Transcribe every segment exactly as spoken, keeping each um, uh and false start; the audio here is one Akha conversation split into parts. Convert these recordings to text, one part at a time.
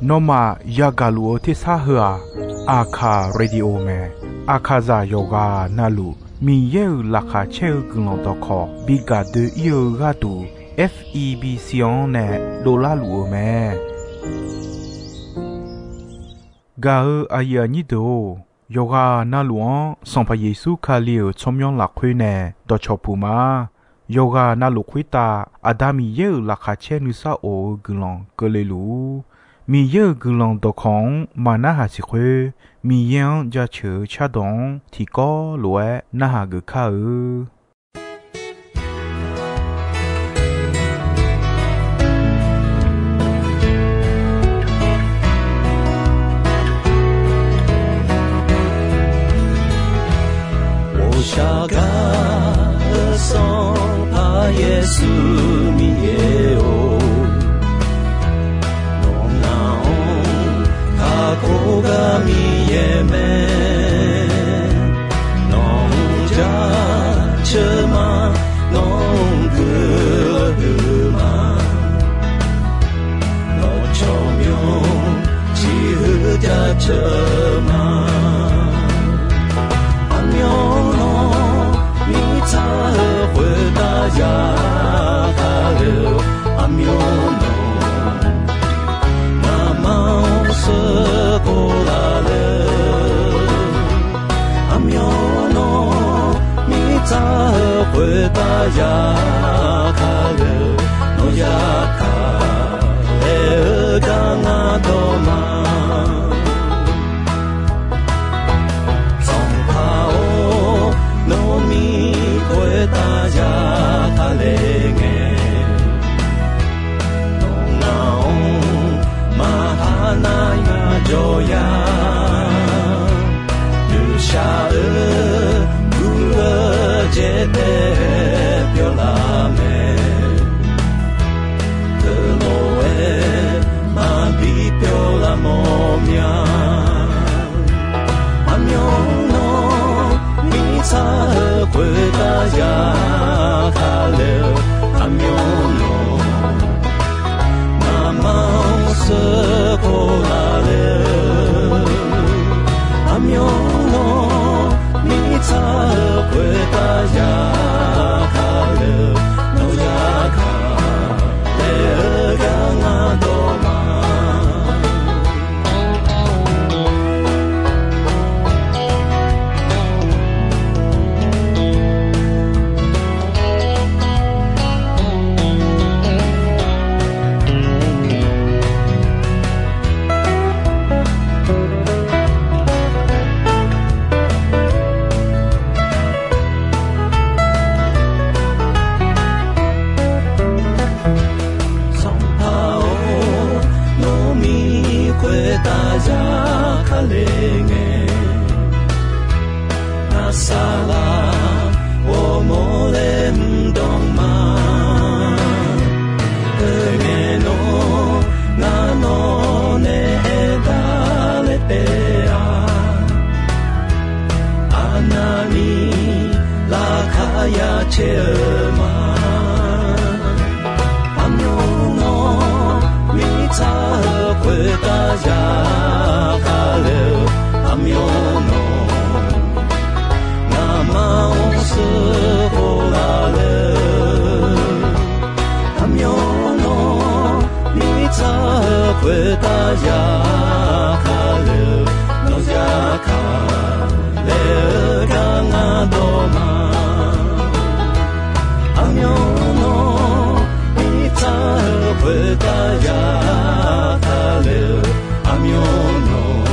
Nawmaf yagaq luf-eu tersar heu-aq, Aqkaq Radio mae. Aqkaqzaq yawqghaq navluf Miqyaer-euq laqkhaq caer-eu guiqlanq dawqkawq bi gaq doe-ir-eu gharduq, F E B C-anr nae dovlar luf-eu mae. Gaq-eu aqyuif aqnyir deuq-or, yawqghaq navluf-anr Sanqpaq Yeqsur Kali-euq tsawrmyanr lafkhoer nae dawqcawq puq ma. Yawqghaq navluf khoertav Aqda Miqyaer-euq laqkhaq caer nuisar of-eu guiqlanq keuvle luf-ur. Miqyaer-euq guiqlanq dawqkawq-anr maqnarhaq siq khoer, Miqyaer-anr jaceuq-eu cardawq-anr tiqkawv lof-aer narhaq geuf kar-eu. Ghovshaw gar-eu Sanqpaq Yeqsur Miqyaer-or, nawq ngaq-anr kakhof gar Miqyaer mae. Nawq-anr jaceuq ma, nawq-anr guiqlanq huiq ma. Nawq tsawrmyanr ciqhuiq jaceuq ma. Aqmyanluf mirtsaq-eu khoertav yagaq le-eu, aqmyanluf ngamaf-anr sheuqkhof laf le-eu, aqmyanluf mirtsaq-eu khoertav yagaq le-eu, nawq yagaq laer-eu gar ngar dawq ma. Sanqpaq-or, nawq mir khoertav yagaq le ngae, nawq ngaq-anr maqha nar yajawr ya. Noeqshaq-eu guv-eu jeq taef pyawr laf mae. Teulof-aer maqbi pyawr laf mawr mya. Aqmyanluf mirtsaq-eu khoertav yagaq le-eu, aqmyanluf ngamaf-anr sheuqkhof laf le-eu, aqmyanluf mirtsaq-eu khoertav yagaq le-eu, nawq yagaq laer-eu gar ngar dawq ma. Sanqpaq-or, nawq mir khoertav yagaq le ngae, ngar saqlaq ghawrmawr laer mr dawq ma. Teungae nawr ngar nawq nae aertaq laer taef-a. Arnavni laqkhaq ya caer-eu ma. Aqmyanluf mirtsaq-eu khoertav yagaq le-eu, aqmyanluf ngamaf-anr sheuqkhof laf le-eu, aqmyanluf mirtsaq-eu khoertav yagaq le-eu, nawq yagaq laer-eu gar ngar dawq ma. Aqmyanluf mirtsaq-eu khoertav yagaq le-eu, aqmyanluf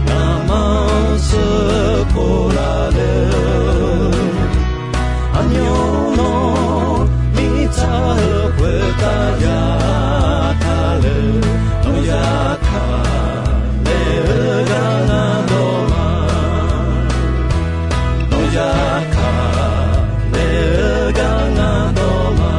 ngamaf-anr sheuqkhof laf le-eu, aqmyanluf mirtsaq-eu khoertav yagaq le-eu, nawq yagaq laer-eu gar ngar dawq ma. Nawq yagaq laer-eu gar ngar dawq ma.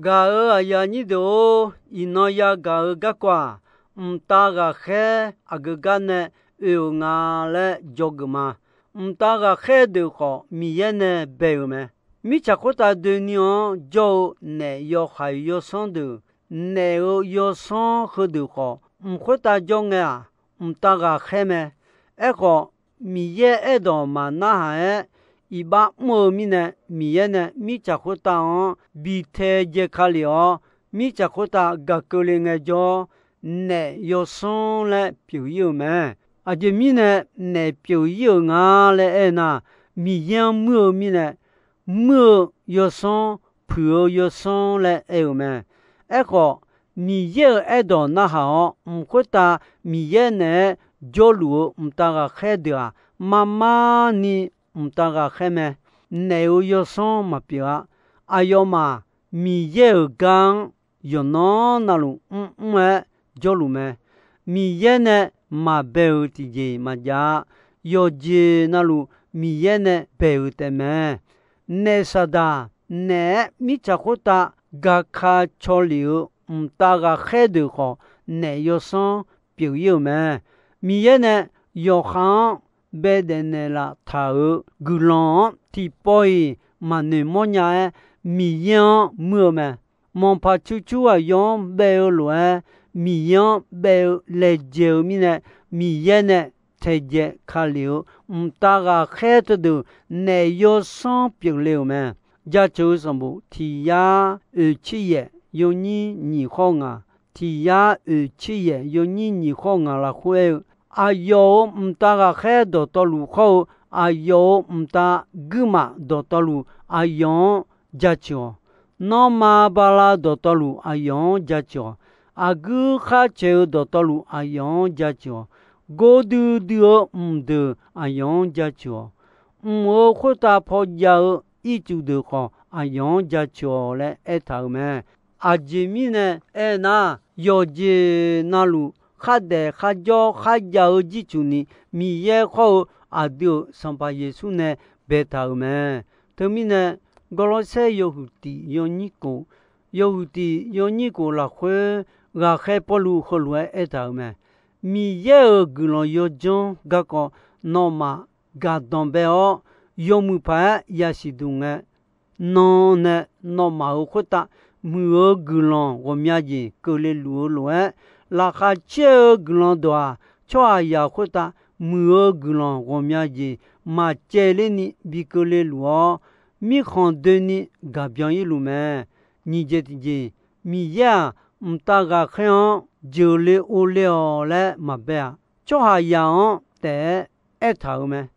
Gaq-euq aqyuif aqnyir deuq-or, iqnan yagaq-eu garkawv-aq, mqtav ghaqkhaer aqgeu gar nae oe-euq nga laer dzawgeuf ma. Mqtav ghaqkhaer deuq khawf, Miqyaer nae bae-euq mae. Mirtsaq khoertav doeni-anr jawr-eu naef yawhaiq yawsanr deuq, naef-euq yawsanr heudeuq khawf, mq khoertav jawr ngae-aq, mqtav ghaqkhaer mae. Aerkhawf, Miqyaer aerdawq maqnarhaq-aer iqbax mr-eu mirnae, Miqyaer nae mirtsaq khoertav-anr bi taedzae ka lef-awr, mirtsaq khoertav gaq keuvle ngaejawr, naef yawsanr laer pyeuf ir-euq mae. Aqjeq mirnae naef pyeuf ir-euq nga laer aernar, Miqyaer-anr muir-eu mirnae, muir-eu yawsanr, puiq-eu yawsanr laer aer-euq mae. Aerkhawf, Miqyaer-euq aerdawq narhaq-awr, mq khoertav Miqyaer naeq-aer jawrluf-eu mqtav ghaqkhaer deuq-aq, marmar ni mqtav ghaqkhaer mae. Naef-euq yawsanr maqpyeuf-a. Aqyawfmaf Miqyaer-euq gar-anr yawqnan navluf mrmr-aer jawrluf mae. Miqyaer nae maqbae-euq tiqjeq maqjav-a. Yawqjeq navluf Miqyaer nae bae-euq taefmae. Naef Saqdaq naeq-aer mirtsaq khoertav gaka caw lef-eu mqtav ghaqkhaer deuq khawf, naef yawsanr pyeuf ir-euq mae. Miqyaer nae yawqha-anr baedaef naeqlaf taq-euq guiqlanq-anr tiqpawf-iq maqnoeq mawrnya-aer, Miqyaer-anr muir-eu mae. Manqpaq cucur aqyawf-anr bae-eu lof-aer, Miqyaer-anr bae-eu laejae-eu mirnae, Miqyaer nae taedzae ka lef-eu mqtav ghaqkhaer teudeuq naef yawsanr pyeufle-euq mae. Jaceuq-eu sanqbof tiq yar oeq tser yaef yawnyir nyiq khawr ngaq, tiq yar oeq tser yaef yawnyir nyiq khawr ngaq lafkhoer aer-eu, aqyawf-euq mqtav ghaqkhaer dawqtawvluf khawr-eu, aqyawf-euq mqtav guirmaf dawqtawvluf aqyawf-anr jaceuq-awq. Nanrma bala dawqtawvluf aqyawf-anr jaceuq-awq. Aqguir khar caeq-eu dawqtawvluf aqyawf-anr jaceuq-awq. Gordui dui-eu mqdeuq aqyawf-anr jaceuq-awq. Mq-euq khoertav paw jav-eu ircuf deuq khawf, aqyawf-anr jaceuq-awq laer aertaq-euq mae. Aqjeq mirnae aernar, yawqjeq navluf khardaef kharjawr kharjav-eu jircuf ni, Miqyaer khawr-eu aqdui-euq Sanqpaq Yeqsur nae baetaq-euq mae. Teumirnae, Gawrlawrsaer yawhuiq tiq yawnyir kof, yawhuiq tiq yawnyir kof lafkhoer ghaqkhaer Pawrluv heulof-aer aertaq-euq mae. Miqyaer-euq guiqlanq yawdzanr garkawv nawmaf gaqdanq bae-awr, yawmuiq paq-aer yasiq duq ngae, nan nae nawmaf-euq khoertav muiq-eu guiqlanq ghawqmya jeq keuvle luf-eu lof-aer, laqkhaq caer-eu guiqlanq dawq-aq, tsawrhaqzaq khoertav muiq-eu guiqlanq ghawqmya jeq maqcaevler ni bi keuvle luf-awr, mirkhanq doeni gaqbyan irluf mae. Nyiq jeq tiqjeq, Miqyaer-aq, mqtav ghaqkhaer-anr jeuqle ovle-awq laer maqbae-aq, tsawrhaqzaq-anr taef-aer aertaq-euq mae.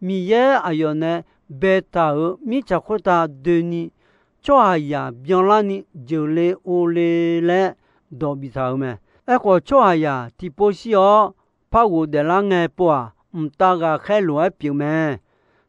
Miqyaer aqyawf nae baetaq-euq mirtsaq khoertav doeni, tsawrhaqzaq byanlarni jeuqle ovle laer dawq biftaq-euq mae. Aerkhawf, tsawrhaqzaq tiqpov shir-awr par ghofdaef lar ngae pov-aq, mqtav ghaqkhaer lof-aer pyeuf mae.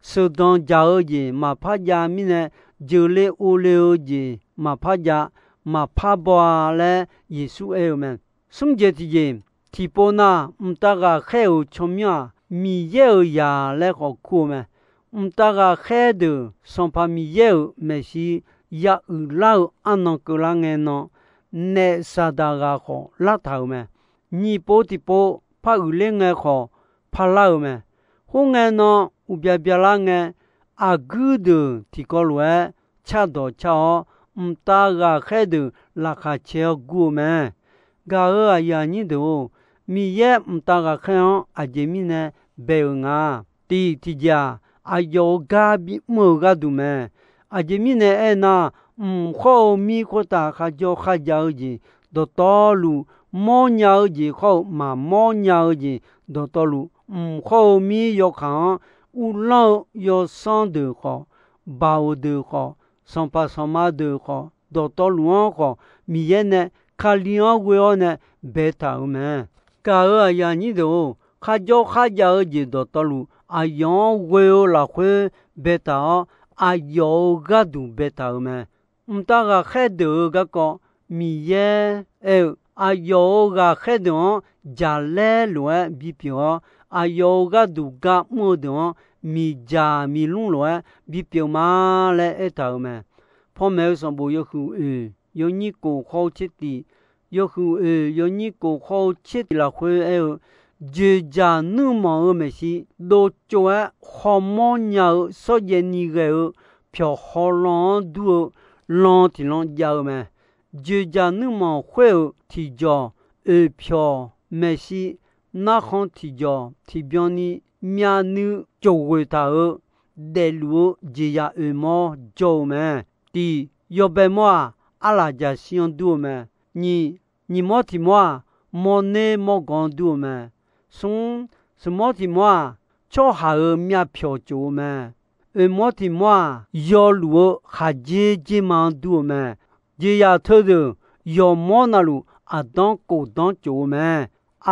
Sheuqdanq dzaq-eu jeq maqpar jav mirnae, jeuqle ovle-eu jeq maqpar jav, maqpar baw-a laer Yeqsur aer-eu mae. Smr jeq tiqjeq, tiqpov nar, mqtav ghaqkhaer-euq tsawrmyanr-aq, Miqyaer-euq zaq laer khawf kur-eu mae. Mqtav ghaqkhaer deuq Sanqpaq Miqyaer-euq maeqshi ya uiqlar-eu arnan keuvlar ngae nan, naef Saqdaq ghaq khawf lartaq-euq mae. Nyiq pov tiq pov par uiqler ngae khawf parlar-euq mae. Khoerngae nan uqbya byalar ngae, aqguir deuq tiqkawv lof-aer cardawq car-awr, mqtav ghaqkhaer deuq laqkhaq cae-awr gur-eu mae. Gaq-euq aqyuif aqnyir deuq-or, Miqyaer mqtav ghaqkhaer-anr aqjeq mirnae bae-euq nga. Tiq tiqjeq-aq, aqyawf-euq gar bimr-eu gharduq mae. Aqjeq mirnae aernar, mq khawr-eu mir khoertav kharjawr kharjav-eu jeq dawqtawvluf, mawrnya-eu jeq khawr-eu maqmawr nya-eu jeq dawqtawvluf, mq khawr-eu mir yawkaq-anr uvlanr-eu yawsanr deuq khawf, baoq deuq khawf, sanqpaq sanqma deuq khawf, dawqtawvluf-anr khawf, Miqyaer nae Kali-anr ghoe-awr nae baetaq-euq mae. Gaq-euq aqyuif aqnyir deuq-or, kharjawr kharjav-eu jeq dawqtawvluf aqyawf-anr ghoe-eu lafkhoer baetaq-awr, aqyawf-euq gharduq baetaq-euq mae. Mqtav ghaqkhaer deuq-euq garkawv Miqyaer aer-eu, aqyawf-euq ghaqkhaer deuq-anr jaqlaer lof-aer bipyeuf-awr, aqyawf-euq gharduq gar mr-eu deuq-anr miqdzaq miqlmr lof-aer bipyeuf ma laer aertaq-euq mae. Panmaeq-eu sanqbof yawhuiq oeq yawnyir kof khawr-eu tser tiq, yawhuiq oeq yawnyir kof khawr-eu tser tiq lafkhoer aer-eu, dzoeqdzaq nuirmanq-eu maeqshi dovtsov-aer khawmawr nya-eu shawrjaev ni ghae-eu pyawq hawlan-anr dur-eu lan tiq lan jav-eu mae. Dzoeqdzaq nuirmanq khoer-euq tiqjawq, oeq pyawq maeqshi narkhan tiqjawq tiqbyan ni myavnuiv cofghoeq taq-euq daefluf-eu jeqzaq oeq mawr jawr-eu mae. Tiq, yawbae mawr-aq, arlaq jaqshir-anr dur-eu mae. Nyiq, nyiq mawr tiq mawr-aq, mawrner mawrgawq-anr dur-eu mae. Smr, smq mawr tiq mawr-aq, tsawrhaq-euq myavpyawq tsof-eu mae. Oeq mawr tiq mawr-aq, yawluf-eu khaqdzer dzerma-anr dur-eu mae. Jeqzaq teudeuq yawqmawr navluf aqdanr khofdanr tsof-eu mae.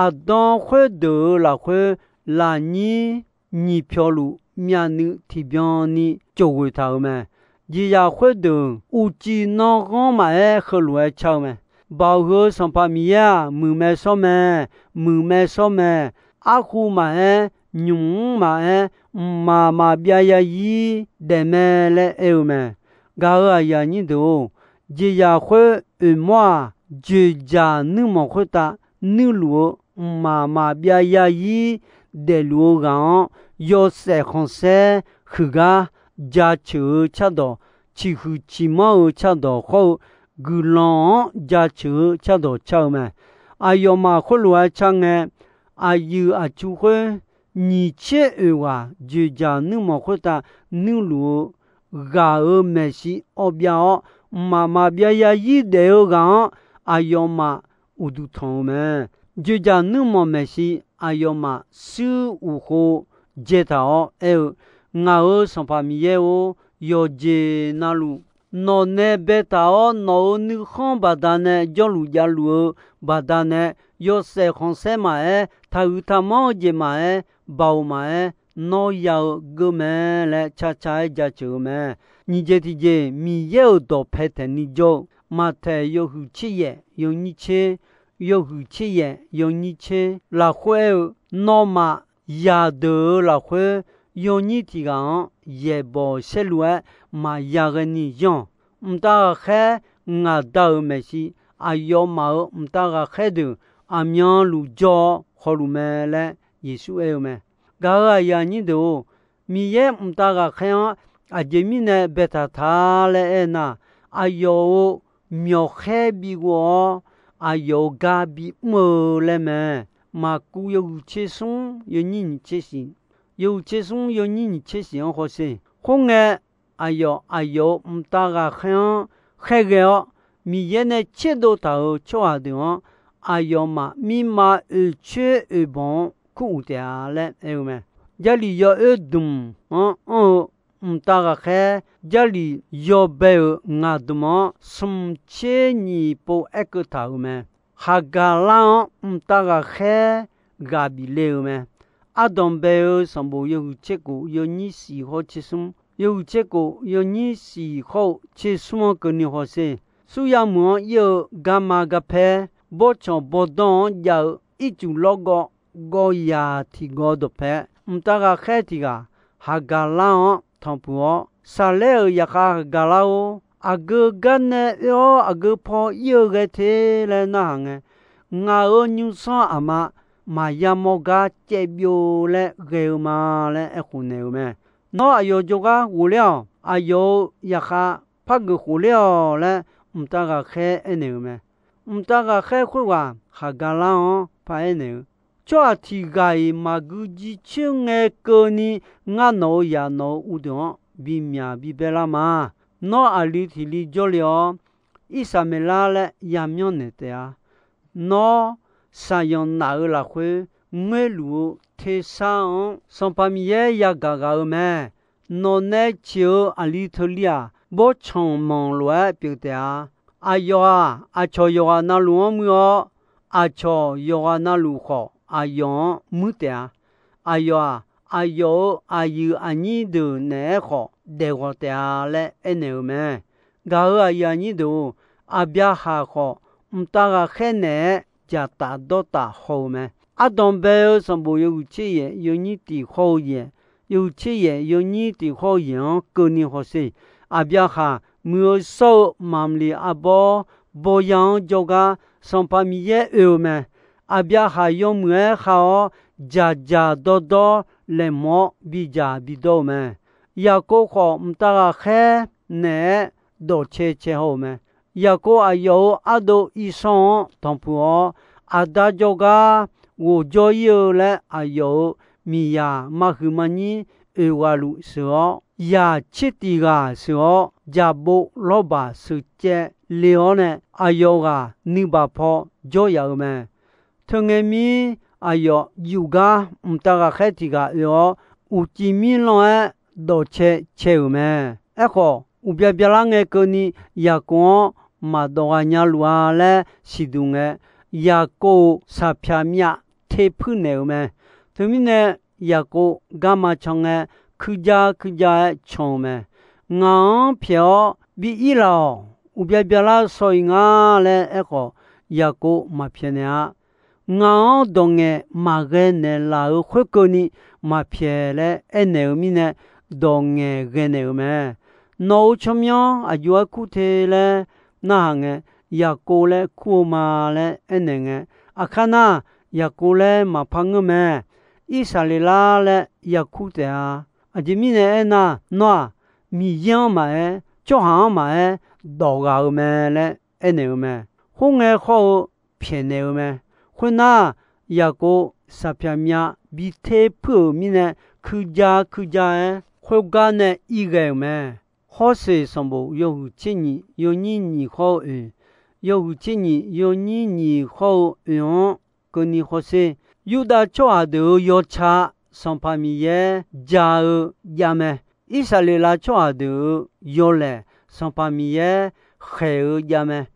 Aqdan khoerdeuq-euq lafkhoer lafnyir nyiq pyawqluf myavnuiv tiqbyan ni cofghoeq taq-euq mae. Jeqzaq khoerdeuq uqcif nanghanr maqaer heulof-aer car-eu mae. Baoq heu-eu Sanqpaq Miqyaer-aq, muiqmae shawr mae, muiqmae shawr mae. Arhu maqaer, nymq mr maqaer, mqmaq maqbyav yarzir daef mae laer aer-eu mae. Gaq-euq aqyuif aqnyir deuq-or, jeqzaq khoer oeq mawr-aq, dzoeqdzaq nuirmanq khoertav nuirluf-eu mqmaq maqbyav yarzir daefluf-eu ghaq-anr, yawshaef khanqsaer huiqgar jaceuq-eu cardawq, ciqhuiq ciqmanr-eu cardawq hawr-eu guiqlanq-anr jaceuq-eu cardawq car-eu mae. Aqyawfmaf khoerlof-aer car ngae, aqyuif aqtsu khoer nyiq tser oeq ghaq dzoeqdzaq nuirmanq khoertav nuirluf-eu ghaq-euq maeqshi awv byav-awr, mqmaq maqbyav yarzir daef-eu ghaq-anr aqyawfmaf uqduq tanq-eu mae. Dzoeqdzaq nuirmanq maeqshi aqyawfmaf shuir uqkhov dzaetaq-awr aer-eu, Ngaq-euq Sanqpaq Miqyaer-or, yawqjeq navluf nawq nae baetaq-awr, nawq-euq nuikhanr baqdanae jawrluf javluf-eu baqdanae, yawshaef khanqsaer maqaer, taqhuiq taqmanr-eu jeq maqaer, baoq maqaer, nawr ya-eu geur mae laer caca-aer jaceuq-eu mae. Nyiq jeq tiqjeq, Miqyaer-euq dawqpae taeqni jawr-eu, Maqtaeq yawhuiq tser yaef yawnyir tser, yawhuiq tser yaef yawnyir tser lafkhoer aer-eu, Nawmaf zaqdeuq-euq lafkhoer yawnyir tiq ghaq-anr yaeqbawq saerlu-aer maqya ghaeni yanr-awq. Mqtav ghaqkhaer ngaq Da-euq maeqshi, aqyawfmaf-euq mqtav ghaqkhaer deuq aqmyanluf jawr-awr khawluf mae laer Yeqsur aer-eu mae. Gaq-euq aqyuif aqnyir deuq-or, Miqyaer mqtav ghaqkhaer-anr aqjeq mirnae baetaq ta laer aernar, aqyawf-euq myawqkhaer bi ghov-awr, aqyawf-euq gar bimr-eu laer mae. Maqkuv yawhuiq tser smr yawnyir nyiq tser shiq, yawhuiq tser smr yawnyir nyiq tser shiq-anr hawsher. Khoerngae, aqyawf aqyawf-euq mqtav ghaqkhaer-anr khaerghae-awr, Miqyaer nae tserdov taq-euq tsawrhaq deuq-anr aqyawfmaf mirma oeqcoer oeqbanq-anr kuruq taef-a laer aer-eu mae. Jarlif yawoer dmq-anr anr-eu mqtav ghaqkhaer, Jarlif yawbae-euq ngaq dmq-anr smq tser nyiq pov aerkeuv taq-euq mae. Haqgaqlar-anr mqtav ghaqkhaer ghaq bif le-euq mae. Ardanq bae-eu sanqbof yawhuiq tser khof yawnyir shiq hawr tser smr, yawhuiq tser khof yawnyir shiq hawr-eu tser smr-anr keuvni hawsher. Surya meuq-anr ir-eu garma garpaer, bawrtsanq bawrdanr-anr jav-eu ircuf lawrgawv gawv yaq tiqgawv dawqpae, mqtav ghaqkhaer tiq ghaq Haqgaqlar-anr tanqpuq-awr, Saqlaer-euq zaqkhav Haqgaqlar-or, aqgeu gar nae oe-awr aqgeu paw ir-eu ghae te laer narhaq ngae, ngaq-euq nymrsanr aqma maqya mawr gar caev byov laer ghae-eu ma laer aerkhof naeq-euq mae. Nawr aqyawf jawrgar ghofler-awq. Aqyawf-euq zaqkhav par geuf khofler-awq laer mqtav ghaqkhaer aernaeq-euq mae. Mqtav ghaqkhaer khoerghaq Haqgaqlar-anr paraer naeq-eu, Tsawrhaq tiq ghaq-iq maqgui jircoer ngae keuvni, ngar nawq-euq zaq nawq-euq uvdeuq-anr bimyaq bibae lar ma. Nawr aqli tiq li jawrle-awr, Irsaqmeqlar laer yamyanr naeq taef-a. Nawr saqyanq naf-euq lafkhoer ngoerluf-eu tersar-anr Sanqpaq Miqyaer yagaq ghaq-eu mae. Nawq nae ceq-eu aqli teulir-aq, bawrtsanq manq lof-aer pyeuf taef-a. Aqyawf-aq, aqcawq yawqghaq navluf-anr muir-awr, aqcawq yawqghaq navluf khawf aqyawf-anr muir taef-a. Aqyawf-aq, aqyawf-euq aqyuif aqnyir deuq naeq-aer khawf daeqghawq taef-a laer aernaeq-euq mae. Gaq-euq aqyuif aqnyir deuq-or, Aqbyaqhaq khawf mqtav ghaqkhaer naeq-aer dzaqtaf dawrtaf haw-eu mae. Ardanq bae-eu sanqbof yawhuiq tser yaef yawnyir tiq hawr-eu yaef, yawhuiq tser yaef yawnyir tiq hawr-eu yaef-anr keuvni hawsher. Aqbyaqhaq muiq-eu shawr-eu maqmqliq arbawr bawya-anr jawrgar Sanqpaq Miqyaer oe-eu mae. Aqbyaqhaq yawmuiq-aer khav-awr, dzaqdzaq dawrdawr laeqhmq-awr bidzaq bidawr-eu mae. Yaqkov khawf, mqtav ghaqkhaer naeq-aer dawqcae cae haw-euq mae. Yaqkov aqyawf-euq ardov Irshawr-anr tanqpuq-awr, aqda jawrgar ghofjawr ir-eu laer aqyawf-euq miqyaq mahuiq manyir oeq ghaq luf sheuq-awr, yaq tser tiq ghaq sheuq-awr, jaqbov lawrbaq sheuqcaev le-awr nae, aqyawf ghaq nuibaq paw jawr yaf-euq mae. Teungae mir, aqyawf yufgar mqtav ghaqkhaer tiq ghaq oe-awr, uqcif mirlanr-aer dawqcae cae-euq mae. Aerkhawf, uqbya byalar ngae keuvni Yaqkov-anr maqdawq ghaq nya luf-a laer siqduq ngae, Yaqkov-euq saqpyaq myav te puir naeq-euq mae. Teumirnae, Yaqkov garma can ngae, kuirjar kuirjar-aer can-eu mae. Ngaq-anr pyaeq-awr bi ir laf-awq. Uqbya byalar shaw-iq nga laer aerkhawf, Yaqkov maqpyaeq naeq-a. Ngaq-anr dawq ngaeq maqghae naeqlaf-euq khoerkeuvni maqpyaeq laer aernaeq-eu mirnae, dawq ngaeq ghae naeq-euq mae. Nawq-euq tsawrmyanr aqjox-aer kur te laer narhaq ngae, Yaqkov laer kur-eu ma laer aernaeq ngae, aqkar nar, Yaqkov laer maqpar ngeur mae. Irsaqleqlav laer yakur taef-a. Aqjeq mirnae aernar, nawr-aq, Miqyaer-anr maqaer, tsawrhaq-anr maqaer, dawq ghaq-eu mae laer aernaeq-eu mae. Khoerngae khawr-eu pyaeqnaeq-eu mae. Khoernar, Yaqkov saqpyaq myav bi ter puir-euq mirnae, kuirjar kuirjar-aer khoergar nae irghae-euq mae. Hawrseq sanqbof yawhuiq tser nyiq yawnyir nyiq khawr-eu oeq, yawhuiq tser nyiq yawnyir nyiq khawr-eu oeq-anr keuvni hawsher. Yurdav tsawrhaq deuq-euq yawtsaq Sanqpaq Miqyaer ja-eu jav mae. Irsaqleqlav tsawrhaq deuq-euq yawlaeq Sanqpaq Miqyaer khaeq-eu jav mae.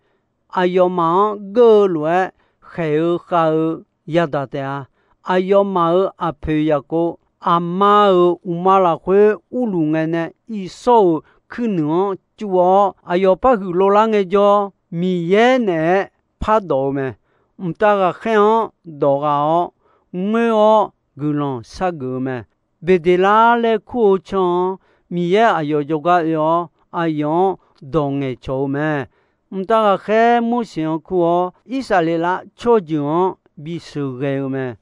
Aqyawfmaf-anr geur-eu lof-aer khaeq-eu khav-eu yadaq taef-a. Aqyawfmaf-euq aqpoeq Yaqkov, aqma-euq uqma lafkhoer urluf ngae nae Irsawr-euq kuirnuiq-anr cuv-awr, aqyawf par huiq lovlar ngaejawr, Miqyaer naeq-aer pardawq-eu mae. Mqtav ghaqkhaer-anr dawq ghaq-awr, ngoer-awr guiqlanq shargeuf-eu mae. Beqdeqlar laer kur-eu can-anr Miqyaer aqyawf jawrgar oe-awr, aqyawf-anr dawq ngaeqcawq-eu mae. Mqtav ghaqkhaer Morseq-anr kur-awr, Irsaqleqlav tsawrjeuq-anr bisheuq ghae-eu mae.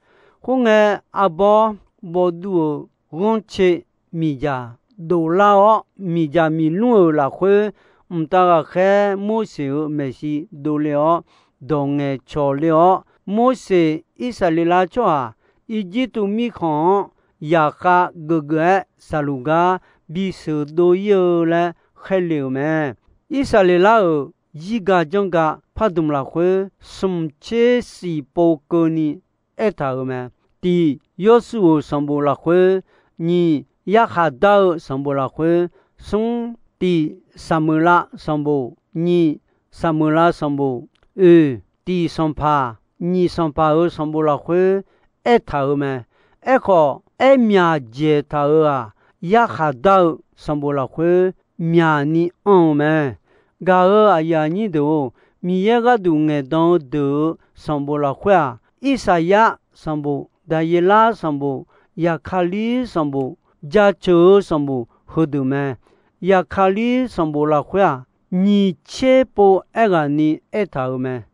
Khoerngae, arbawr bawvduv-euq ghanrcae miqdzaq dovlar-awr, miqdzaq miqlmr-euq lafkhoer, mqtav ghaqkhaer Morseq-euq maeqshi dovle-awr, dawq ngaeqcawq le-awr, Morseq Irsaqleqlav tsawrhaq Irjirtuv mirkhanq-anr yaqkhav geufgeuf-aer saqluf gar bisheuq dov ir-eu laer khaerle-euq mae. Irsaqleqlav-euq zirga janrga pardmq lafkhoer smq tser shif pov keuvni aertaq-euq mae. Tiq, Yawrsuv-euq sanqbof lafkhoer, nyiq, Yarkhaqdar-eu sanqbof lafkhoer, smr, tiq, Saqmeuqlav sanqbof, nyiq, Saqmeuqlav sanqbof, oeq, tiq sanqpaq, nyiq sanqpaq-euq sanqbof lafkhoer aertaq-euq mae. Aerkhawf, aer myaq dzaeq taq-euq-aq, Yarkhaqdar-eu sanqbof lafkhoer myaqni anr-eu mae. Gaq-euq aqyuif aqnyir deuq-or, Miqyaer gharduq ngaeqdan-eu deuq-euq sanqbof lafkhoer-aq, Irsaqyar sanqbof, Daqyeqlar sanqbof, Yaqkaqlir sanqbof, jaceuq-eu sanqbof heudeuq mae. Yaqkaqlir sanqbof lafkhoer-aq, nyiq tser pov aerghaqni aertaq-euq mae.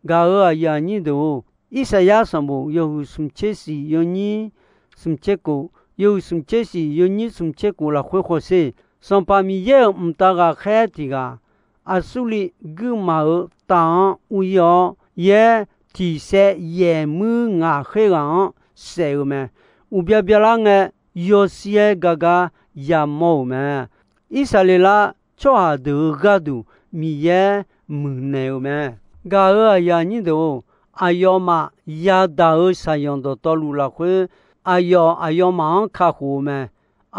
Gaq-euq aqyuif aqnyir deuq-or, Irsaqyar sanqbof yawhuiq smq tser shif yawnyir smq tser kof, yawhuiq smq tser shif yawnyir smq tser kof lafkhoer hawsher. Sanqpaq Miqyaer-euq mqtav ghaqkhaer tiq ghaq, Aqsurliv guirmaf-euq taf-anr ur ir-awr, yaer tiq saev yaef muir ngaq kher ghaq-anr saef-euq mae. Uqbya byalar ngae, yawshaer gar gar yamawr-euq mae. Irsaqleqlav tsawrhaq deuq-euq gharduq Miqyaer muiqnaeq-euq mae. Gaq-euq aqyuif aqnyir deuq-or, aqyawfmaf yadaq-euq shaqzanq dawqtawvluf lafkhoer, aqyawf aqyawfmaf-anr kakhof-eu mae.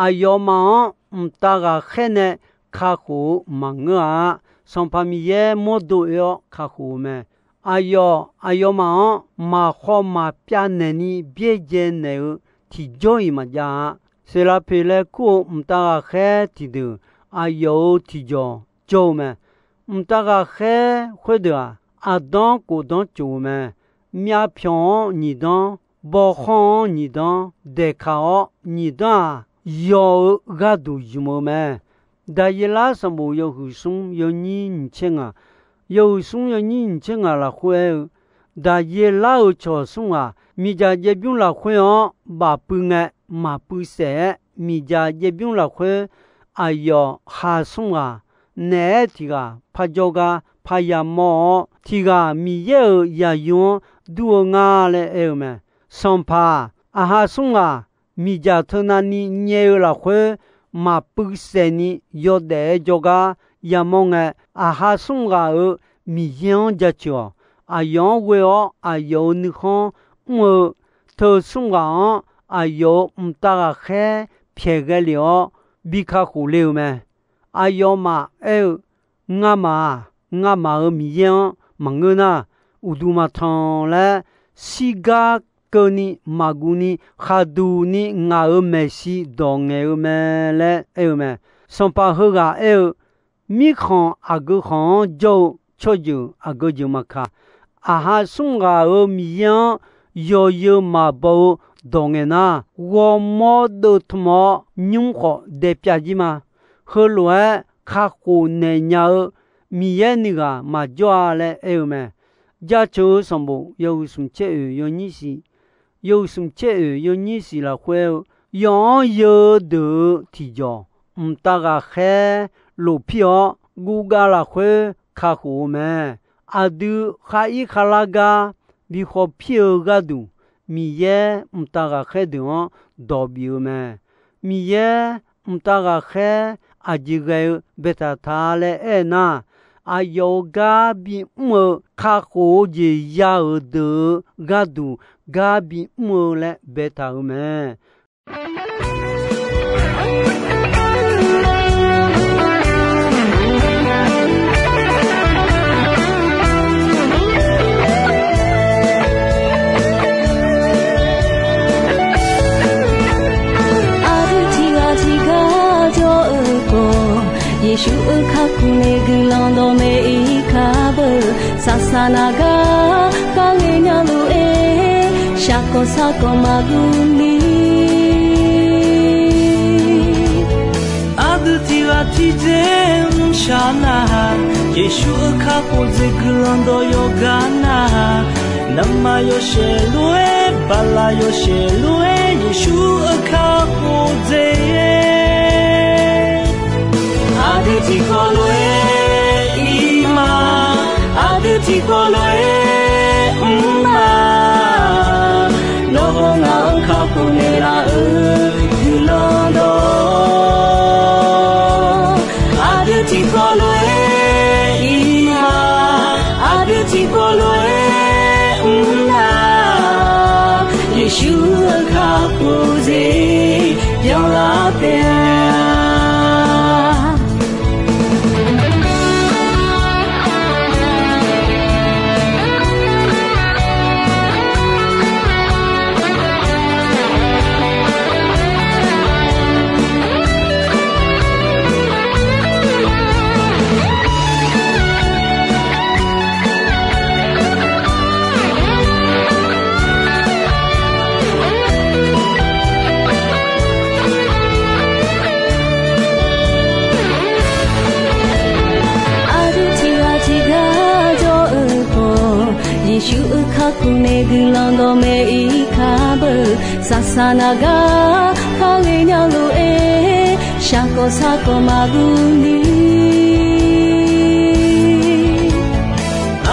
Aqyawfmaf-anr mqtav ghaqkhaer nae kakhof-eu maqngeur-a. Sanqpaq Miqyaer mawrdo oe-awr kakhof-eu mae. Aqyawf aqyawfmaf-anr maqkhawf maqpyav naeqni byaerdzae naeq-eu tiqjawr-iq maqjav-a. Seqlaqpeq laer kur-eu mqtav ghaqkhaer tiqdeuq aqyawf-euq tiqjawq jawr-eu mae. Mqtav ghaqkhaer khoerdeuq-aq, aqdanr khofdanr tsof-eu mae. Myavpyawq-anr nyiq danr, bawkhanr-anr nyiq danr, daeqkaq-awr nyiq danr-aq, yaw-eu gharduq zmq-eu mae. Daqyaelar sanqbof yawhuiq smr yawnyir nyiq tser ngaq, yawhuiq smr yawnyir nyiq tser ngaq lafkhoer aer-eu, Daqyaelar-euq cawq smr ghaq miqdzaq jaev bymr lafkhoer-anr bafpuiv ngae, maqpuiv saef-aer miqdzaq jaev bymr lafkhoer aqyawf ha smr ghaq naeq-aer tiq ghaq par jawrgar par yamawr-awr, tiq ghaq Miqyaer-euq zaqyo-anr dur-eu nga laer aer-eu mae. Sanqpaq, aqha smr ghaq miqdzaq teunavni nyae-eu lafkhoer maqpuiv saefni yawdaef-aer jawrgar yamawr ngae, aqha smr ghaq-euq Miqyaer-anr jaceuq-awq. Aqyawf-anr ghoe-awr aqyawf-euq nuikhanr mr-eu teu smr ghaq-anr aqyawf-euq mqtav ghaqkhaer pyaeq ghae lef-awr bi kakhof le-eu mae. Aqyawfmaf aer-eu, Ngamaf-aq, ngamaf-euq Miqyaer-anr maqngeur nar, uqduq maqtanq laer, shirgar keuvni maqguvni khaqduq ni ngaq-euq maeqshi dawq ngaeq-eu mae laer aer-eu mae. Sanqpaq heughaq aer-eu, Mirkhanq aqgeu khanq-anr jawr-eu tsawrjeuq aqgeu jeuq maqkaq, aqha smr ghaq-euq Miqyaer-anr yawzeu maqbaw-eu dawq ngaeq nar, ghawrmawr deuv tmq-awr nymr khawf daepyav jir ma. Heulof-aer kakhof naeq nya-eu Miqyaer nuighaq maqjawr-a laer aer-eu mae. Jaceuq-eu sanqbof yawhuiq smq caer oeq yawnyir siq, yawhuiq smq caer oeq yawnyir siq lafkhoer-eu, yawf-anr yeu-eu deuq-eu tiqjawq, mqtav ghaqkhaer lofpir-awr guvgav lafkhoer kakhof-eu mae. Aqdui khar ir kharlar gar bi khawf pir-eu gharduq, Miqyaer mqtav ghaqkhaer deuq-anr dawq bif-eu mae. Miqyaer mqtav ghaqkhaer aqjeq ghae-eu baetaq ta laer aer nar, aqyawf-euq gar bimr-eu kakhof-eu jeq ya-euq deuq-eu gharduq gar bimr-eu laer baetaq-euq mae. Aqdui tiqghaq tiqgar jawr-eu khawf, Yeqsur-euq kakhof nae guiqlanq dawqmaeq ir kar beu. Saqsaq naq gar kharghae nya lof-aer, shaqkawq sarkawq maqguv ni. Aqdui tiqghaq tiqdzer mrshaq nar-aq, Yeqsur-euq kakhof dzaeq guiqlanq dawq yawqgar nar-aq, navmaqyawshaef lof-aer, baqlaq yawshaef lof-aer, Yeqsur-euq kakhof dzaeq. Aqdui tiqkawv lof-aer ir ma, aqdui tiqkawv lof-aer mr ma. Nawr hawr ngaq-anr kakhof naeqlaf-euq guiqlanq dawq, aqdui tiqkawv lof-aer ir ma, aqdui tiqkawv lof-aer mr nar, Yeqsur-euq kakhof dzaeq byanlar taef-a. Aqdui tiqghaq tiqgar jawr-eu khawf, Yeqsur-euq kakhof nae guiqlanq dawqmaeq ir kar beu. Saqsaq naq gar kharghae nya lof-aer, shaqkawq sarkawq maqguv ni.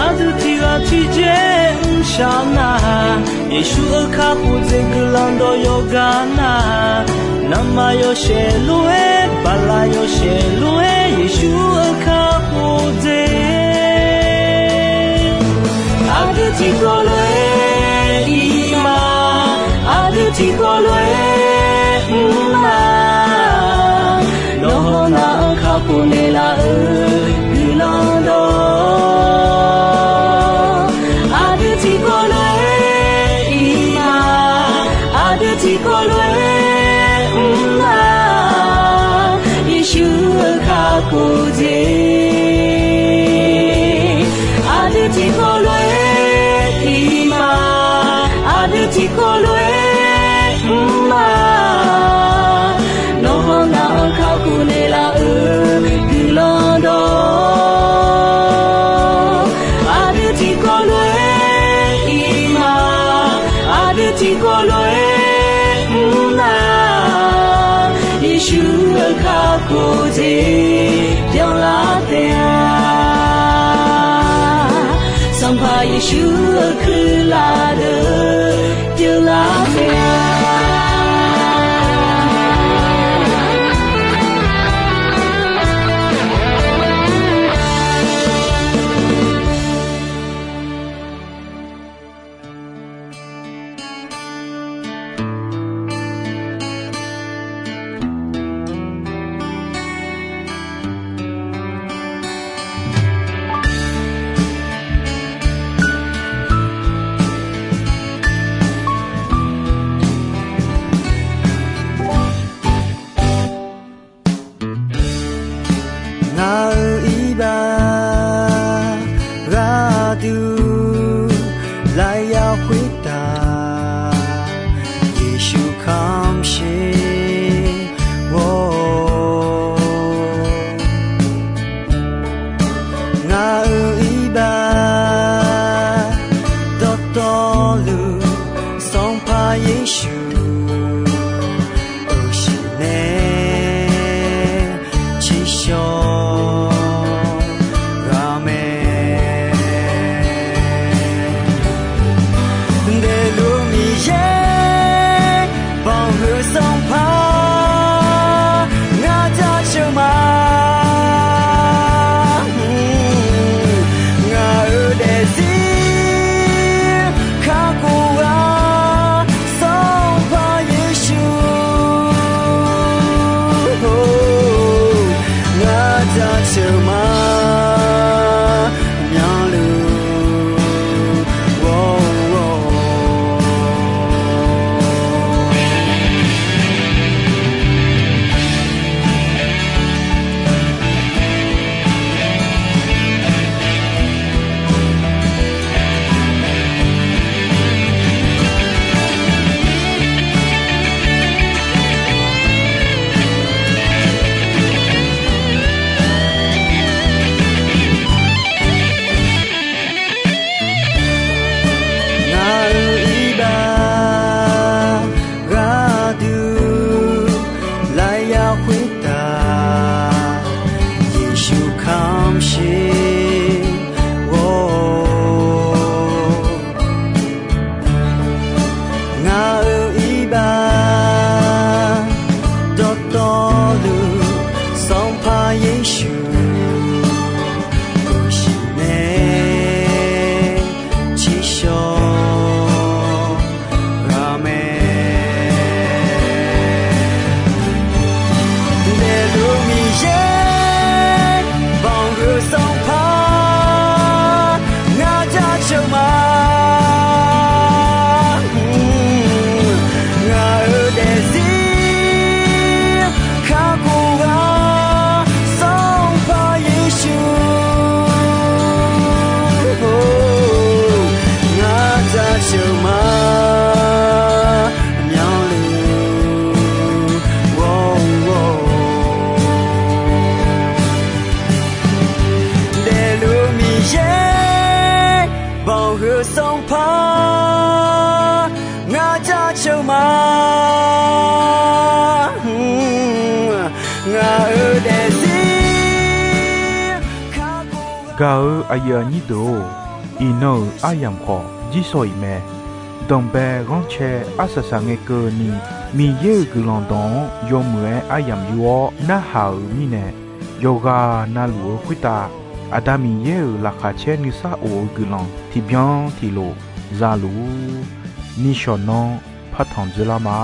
Aqdui tiqghaq tiqdzer mrshaq nar-aq, Yeqsur-euq kakhof dzaeq guiqlanq dawq yawqgar nar-aq, navmaqyawshaef lof-aer, baqlaq yawshaef lof-aer, Yeqsur-euq kakhof dzaeq. Aqdui tiqkawv lof-aer ir ma, aqdui tiqkawv lof-aer mr ma. Nawr hawr ngaq-anr kakhof naeqlaf-euq guiqlanq dawq, aqdui tiqkawv lof-aer ir ma, aqdui tiqkawv lof-aer mr ma. Yeqsur-euq kakhof dzaeq. Aqdui tiqkawv lof-aer ir ma, aqdui tiqkawv lof-aer mr ma. Nawr hawr ngaq-anr kakhof naeqlaf-euq Sanqpaq Yeqsur-euq kuirlaf deuq pyeuflar taef-a. Ngaq-euq iqbax gharduq lafyaq khoertav Yeqsur kamq sher-awq. Ngaq-euq iqbax dawqtawvluf Sanqpaq Yeqsur uqshiq nae tsiqshawq ghaq mae. Daefluf Miqyaer banqhuiq Sanqpaq ngar jaceuq ma. Ngaq-euq daefzir kakhof-a Sanqpaq Yeqsur, ngar jaceuq ma. Myanluf ghawr-awr Ngaq-euq iqbax gharduq lafyaq khoertav Yeqsur kamq sher-awq. Ngaq-euq iqbax dawqtawvluf Sanqpaq Yeqsur uqshiq nae tsiqshawq ghaq mae. Daefluf Miqyaer banqhuiq Sanqpaq ngar jaceuq ma. Ngaq-euq daefzir kakhof-a Sanqpaq Yeqsur, ngar jaceuq ma. Myanluf ghawr-awr daefluf Miqyaer banqhuiq Sanqpaq ngar jaceuq ma. Ngaq-euq daefzir kakhof-a. Gaq-eu aqyuif aqnyir deuq-or, iqnan-euq aryamq khawf jirshaw-iq mae. Danqbae ghanrcae arsaq saq ngae keuvni, Miqyaer-euq guiqlanq dawq-anr yawmuiq-aer aryamq yur-awr narhaq-euq mirnae, yawqghaq navluf-eu khoertav Aqda Miqyaer-euq laqkhaq caer nuisar of-eu guiqlanq tiqbyan tiqlof zaluf-ur. Nishawq nanr partanq dzeurlar ma.